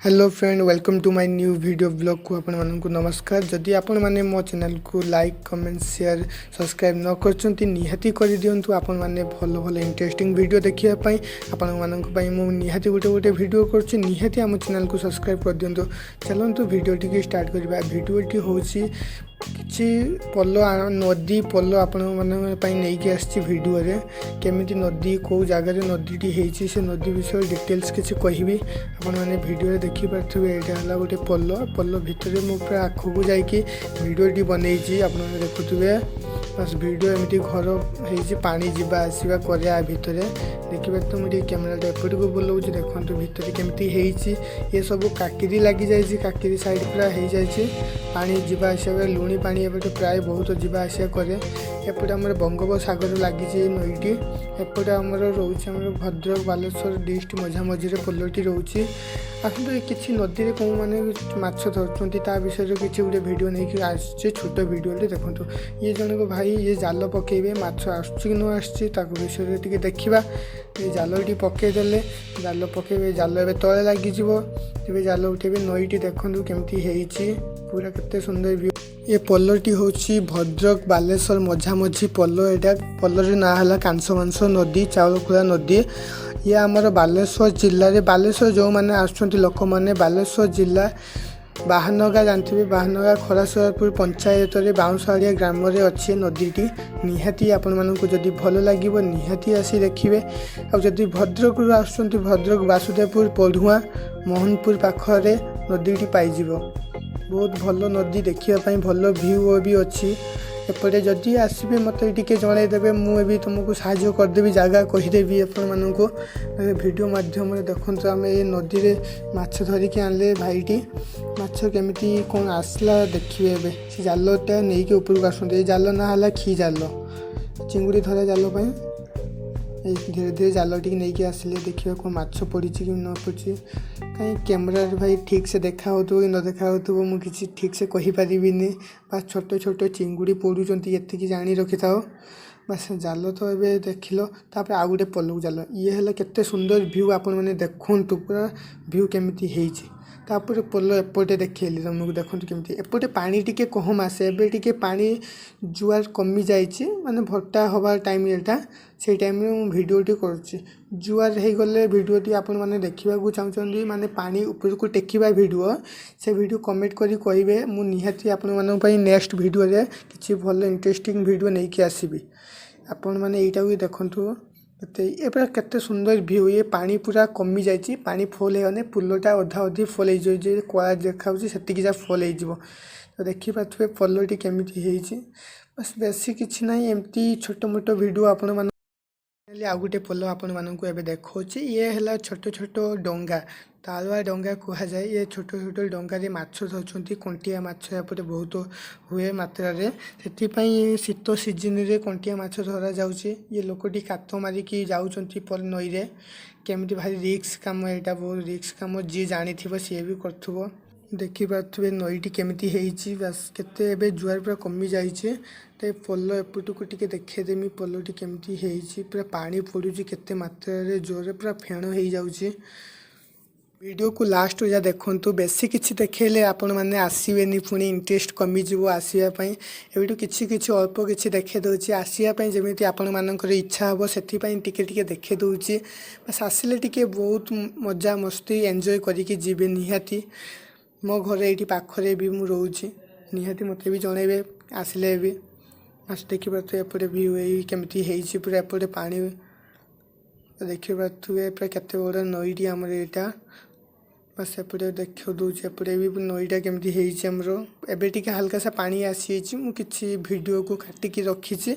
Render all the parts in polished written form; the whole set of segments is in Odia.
Hello friend, welcome to my new video ବ୍ଲଗ୍କୁ ଆପଣମାନଙ୍କୁ ନମସ୍କାର। ଯଦି ଆପଣମାନେ ମୋ ଚ୍ୟାନେଲକୁ ଲାଇକ୍, କମେଣ୍ଟ, ସେୟାର, ସବସ୍କ୍ରାଇବ୍ ନ କରିଛନ୍ତି, ନିହାତି କରିଦିଅନ୍ତୁ। ଆପଣମାନେ ଭଲ ଭଲ ଇଣ୍ଟରେଷ୍ଟିଂ ଭିଡ଼ିଓ ଦେଖିବା ପାଇଁ ଆପଣମାନଙ୍କ ପାଇଁ ମୁଁ ନିହାତି ଗୋଟେ ଗୋଟେ ଭିଡ଼ିଓ କରୁଛି। ନିହାତି ଆମ ଚ୍ୟାନେଲକୁ ସବସ୍କ୍ରାଇବ୍ କରିଦିଅନ୍ତୁ। ଚାଲନ୍ତୁ, ଭିଡ଼ିଓଟିକି ଷ୍ଟାର୍ଟ କରିବା। ଭିଡ଼ିଓଟି ହେଉଛି କିଛି ପୋଲ, ନଦୀ ପୋଲ ଆପଣମାନଙ୍କ ପାଇଁ ନେଇକି ଆସିଛି। ଭିଡ଼ିଓରେ କେମିତି ନଦୀ, କେଉଁ ଜାଗାରେ ନଦୀଟି ହେଇଛି, ସେ ନଦୀ ବିଷୟରେ ଡିଟେଲ୍ସ କିଛି କହିବି। ଆପଣମାନେ ଭିଡ଼ିଓରେ ଦେଖିପାରୁଥିବେ, ଏଇଟା ହେଲା ଗୋଟେ ପୋଲ। ପୋଲ ଭିତରେ ମୁଁ ପୁରା ଆଗକୁ ଯାଇକି ଭିଡ଼ିଓଟି ବନେଇଛି। ଆପଣମାନେ ଦେଖୁଥିବେ। ବାସ୍, ଭିଡ଼ିଓ ଏମିତି ଘର ହେଇଛି, ପାଣି ଯିବା ଆସିବା କରେ ଆ ଭିତରେ। ଦେଖିପାରୁଥିବେ, ମୁଁ ଟିକେ କ୍ୟାମେରାଟା ଏପଟକୁ ବୁଲଉଛି। ଦେଖନ୍ତୁ ଭିତରେ କେମିତି ହେଇଛି। ଏ ସବୁ କାକିରି ଲାଗିଯାଇଛି, କାକିରି ସାଇଡ଼୍ ପୁରା ହେଇଯାଇଛି। ପାଣି ଯିବା ଆସିବା କରେ, ଲୁଣି ପାଣି ଏପଟେ ପ୍ରାୟ ବହୁତ ଯିବା ଆସିବା କରେ। ଏପଟେ ଆମର ବଙ୍ଗୋପସାଗର ଲାଗିଛି ଏଇ ନଈଟି। ଏପଟେ ଆମର ରହୁଛି ଆମର ଭଦ୍ରକ ବାଲେଶ୍ୱର ଡିଷ୍ଟ୍ରିକ୍ଟ ମଝାମଝିରେ ପୋଲଟି ରହୁଛି। ଆସନ୍ତୁ, ଏ କିଛି ନଦୀରେ କେଉଁମାନେ ମାଛ ଧରୁଛନ୍ତି, ତା ବିଷୟରେ କିଛି ଗୋଟେ ଭିଡ଼ିଓ ନେଇକି ଆସିଛି। ଛୋଟ ଭିଡ଼ିଓଟେ ଦେଖନ୍ତୁ। ଇଏ ଜଣକ ଭାଇ, ଇଏ ଜାଲ ପକେଇବେ। ମାଛ ଆସୁଛି କି ନ ଆସୁଛି, ତାକୁ ବିଷୟରେ ଟିକେ ଦେଖିବା। ଏ ଜାଲଟି ପକେଇଦେଲେ, ଜାଲ ପକେଇବେ, ଜାଲ ଏବେ ତଳେ ଲାଗିଯିବ। ଏବେ ଜାଲ ଉଠେଇବେ। ନଈଟି ଦେଖନ୍ତୁ କେମିତି ହେଇଛି ପୁରା, କେତେ ସୁନ୍ଦର ଭିଉ। ଏ ପୋଲଟି ହେଉଛି ଭଦ୍ରକ ବାଲେଶ୍ୱର ମଝାମଝି ପୋଲ ଏଇଟା। ପୋଲର ନାଁ ହେଲା କାଂସ ମାଂସ ନଦୀ, ଚାଉଳଖୋଳା ନଦୀ। ଇଏ ଆମର ବାଲେଶ୍ୱର ଜିଲ୍ଲାରେ। ବାଲେଶ୍ୱର ଯେଉଁମାନେ ଆସୁଛନ୍ତି ଲୋକମାନେ, ବାଲେଶ୍ୱର ଜିଲ୍ଲା ବାହାନଗା ଜାଣିଥିବେ। ବାହାନଗା ଖରାସରାପୁର ପଞ୍ଚାୟତରେ ବାଉଁଶଆଡ଼ିଆ ଗ୍ରାମରେ ଅଛି ଏ ନଦୀଟି। ନିହାତି ଆପଣମାନଙ୍କୁ ଯଦି ଭଲ ଲାଗିବ, ନିହାତି ଆସି ଦେଖିବେ। ଆଉ ଯଦି ଭଦ୍ରକରୁ ଆସୁଛନ୍ତି, ଭଦ୍ରକ ବାସୁଦେବପୁର ପଢ଼ୁଆଁ ମୋହନପୁର ପାଖରେ ନଦୀଟି ପାଇଯିବ। ବହୁତ ଭଲ ନଦୀ, ଦେଖିବା ପାଇଁ ଭଲ ଭିଉ ବି ଅଛି ଏପଟେ। ଯଦି ଆସିବେ, ମୋତେ ଟିକେ ଜଣାଇଦେବେ, ମୁଁ ବି ତୁମକୁ ସାହାଯ୍ୟ କରିଦେବି, ଜାଗା କହିଦେବି ଆପଣମାନଙ୍କୁ ଭିଡ଼ିଓ ମାଧ୍ୟମରେ। ଦେଖନ୍ତୁ, ଆମେ ଏ ନଦୀରେ ମାଛ ଧରିକି ଆଣିଲେ ଭାଇଟି। ମାଛ କେମିତି କ'ଣ ଆସିଲା ଦେଖିବେ। ଏବେ ସେ ଜାଲଟା ନେଇକି ଉପରକୁ ଆସନ୍ତି। ଏ ଜାଲ ନାଁ ହେଲା ଖି ଜାଲ, ଚିଙ୍ଗୁଡ଼ି ଧରା ଜାଲ ପାଇଁ। ଏଇ ଧୀରେ ଧୀରେ ଜାଲ ଟିକେ ନେଇକି ଆସିଲେ। ଦେଖିବା କ'ଣ ମାଛ ପଡ଼ିଛି କି ନ ପଡ଼ିଛି। କାହିଁ କ୍ୟାମେରାରେ ଭାଇ ଠିକ୍ ସେ ଦେଖା ହେଉଥିବ କି ନ ଦେଖା ହେଉଥିବ, ମୁଁ କିଛି ଠିକ୍ ସେ କହିପାରିବିନି। ବାସ୍, ଛୋଟ ଛୋଟ ଚିଙ୍ଗୁଡ଼ି ପଡ଼ୁଛନ୍ତି, ଏତିକି ଜାଣି ରଖିଥାଅ। ବାସ୍, ଜାଲ ତ ଏବେ ଦେଖିଲ। ତାପରେ ଆଉ ଗୋଟେ ପୋଲକୁ ଜାଲ। ଇଏ ହେଲା କେତେ ସୁନ୍ଦର ଭିଉ, ଆପଣମାନେ ଦେଖନ୍ତୁ ପୁରା ଭିଉ କେମିତି ହେଇଛି। ତାପରେ ପୋଲ ଏପଟେ ଦେଖେଇଲି ତୁମକୁ। ଦେଖନ୍ତୁ କେମିତି ଏପଟେ ପାଣି ଟିକେ କମ୍ ଆସେ। ଏବେ ଟିକେ ପାଣି ଜୁଆର କମିଯାଇଛି, ମାନେ ଭଟ୍ଟା ହେବା ଟାଇମ୍ ଏଇଟା। ସେଇ ଟାଇମ୍ରେ ମୁଁ ଭିଡ଼ିଓଟି କରୁଛି। ଜୁଆର ହେଇଗଲେ ଭିଡ଼ିଓଟି ଆପଣମାନେ ଦେଖିବାକୁ ଚାହୁଁଛନ୍ତି, ମାନେ ପାଣି ଉପରକୁ ଟେକିବା ଭିଡ଼ିଓ, ସେ ଭିଡ଼ିଓ କମେଣ୍ଟ କରି କହିବେ। ମୁଁ ନିହାତି ଆପଣମାନଙ୍କ ପାଇଁ ନେକ୍ସଟ ଭିଡ଼ିଓରେ କିଛି ଭଲ ଇଣ୍ଟରେଷ୍ଟିଂ ଭିଡ଼ିଓ ନେଇକି ଆସିବି। ଆପଣମାନେ ଏଇଟାକୁ ବି ଦେଖନ୍ତୁ, କେତେ ଏ ପୁରା କେତେ ସୁନ୍ଦର ଭିଉ। ଇଏ ପାଣି ପୁରା କମିଯାଇଛି, ପାଣି ଫୁଲ୍ ହେଇଗଲେ ପୋଲଟା ଅଧା ଅଧି ଫୁଲ୍ ହେଇଯିବ। ଯେ କଳା ଦେଖାଯାଉଛି, ସେତିକି ଯାହା ଫୁଲ୍ ହେଇଯିବ। ତ ଦେଖିପାରୁଥିବେ ପୋଲଟି କେମିତି ହେଇଛି। ବାସ୍, ବେଶୀ କିଛି ନାହିଁ, ଏମିତି ଛୋଟ ମୋଟ ଭିଡ଼ିଓ ଆପଣମାନଙ୍କୁ। ଆଉ ଗୋଟେ ପୋଲ ଆପଣମାନଙ୍କୁ ଏବେ ଦେଖାଉଛି। ଇଏ ହେଲା ଛୋଟ ଛୋଟ ଡଙ୍ଗା, ତାଳୁଆ ଡଙ୍ଗା କୁହାଯାଏ। ଇଏ ଛୋଟ ଛୋଟ ଡଙ୍ଗାରେ ମାଛ ଧରୁଛନ୍ତି। କଣ୍ଟିଆ ମାଛ ଏପଟେ ବହୁତ ହୁଏ ମାତ୍ରାରେ, ସେଥିପାଇଁ ଶୀତ ସିଜିନରେ କଣ୍ଟିଆ ମାଛ ଧରାଯାଉଛି। ଇଏ ଲୋକଟି କାତ ମାରିକି ଯାଉଛନ୍ତି ନଈରେ କେମିତି। ଭାରି ରିସ୍କ କାମ ଏଇଟା, ବହୁତ ରିସ୍କ କାମ। ଯିଏ ଜାଣିଥିବ, ସିଏ ବି କରୁଥିବ। ଦେଖିପାରୁଥିବେ ନଈଟି କେମିତି ହେଇଛି। ବାସ୍, କେତେ ଏବେ ଜୁଆର ପୁରା କମିଯାଇଛି। ତ ଏ ପୋଲ ଏପଟକୁ ଟିକେ ଦେଖେଇଦେମି, ପୋଲଟି କେମିତି ହେଇଛି। ପୁରା ପାଣି ପଡ଼ୁଛି କେତେ ମାତ୍ରାରେ, ଜୋରରେ ପୁରା ଫେଣ ହେଇଯାଉଛି। ଭିଡ଼ିଓକୁ ଲାଷ୍ଟ ଯାଏ ଦେଖନ୍ତୁ। ବେଶୀ କିଛି ଦେଖେଇଲେ ଆପଣମାନେ ଆସିବେନି, ପୁଣି ଇଣ୍ଟରେଷ୍ଟ କମିଯିବ ଆସିବା ପାଇଁ। ଏଇଠୁ କିଛି କିଛି ଅଳ୍ପ କିଛି ଦେଖେଇ ଦେଉଛି, ଆସିବା ପାଇଁ ଯେମିତି ଆପଣମାନଙ୍କର ଇଚ୍ଛା ହେବ, ସେଥିପାଇଁ ଟିକେ ଟିକେ ଦେଖେଇ ଦେଉଛି। ବାସ୍, ଆସିଲେ ଟିକେ ବହୁତ ମଜା ମସ୍ତି ଏନ୍ଜୟ କରିକି ଯିବେ ନିହାତି। ମୋ ଘର ଏଇଠି ପାଖରେ ବି ମୁଁ ରହୁଛି। ନିହାତି ମୋତେ ବି ଜଣାଇବେ ଆସିଲେ ବି। ବାସ୍, ଦେଖିପାରୁଥିବେ ଏପଟେ ଭିଉ ଏଇ କେମିତି ହେଇଛି ପୁରା। ଏପଟେ ପାଣି ଦେଖିପାରୁଥିବେ, ପୁରା କେତେ ବଡ଼ ନଈଟି ଆମର ଏଇଟା। ବାସ୍, ଏପଟେ ଦେଖାଇ ଦେଉଛି, ଏପଟେ ବି ନଈଟା କେମିତି ହେଇଛି ଆମର। ଏବେ ଟିକେ ହାଲକା ସା ପାଣି ଆସିଯାଇଛି। ମୁଁ କିଛି ଭିଡ଼ିଓକୁ କାଟିକି ରଖିଛି।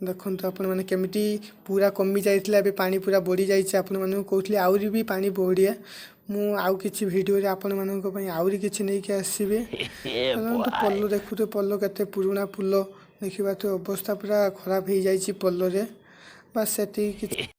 ଦେଖନ୍ତୁ ଆପଣମାନେ, କେମିତି ପୁରା କମି ଯାଇଥିଲା, ଏବେ ପାଣି ପୁରା ବଢ଼ିଯାଇଛି। ଆପଣମାନଙ୍କୁ କହୁଥିଲି, ଆହୁରି ବି ପାଣି ବଢ଼ିଆ। ମୁଁ ଆଉ କିଛି ଭିଡ଼ିଓରେ ଆପଣମାନଙ୍କ ପାଇଁ ଆହୁରି କିଛି ନେଇକି ଆସିବି। ଦେଖନ୍ତୁ ପୋଲ, ଦେଖୁଥିବେ ପୋଲ କେତେ ପୁରୁଣା ପୋଲ। ଦେଖିପାରୁଥିବେ, ଅବସ୍ଥା ପୁରା ଖରାପ ହେଇଯାଇଛି ପୋଲରେ। ବାସ୍, ସେତିକି କିଛି।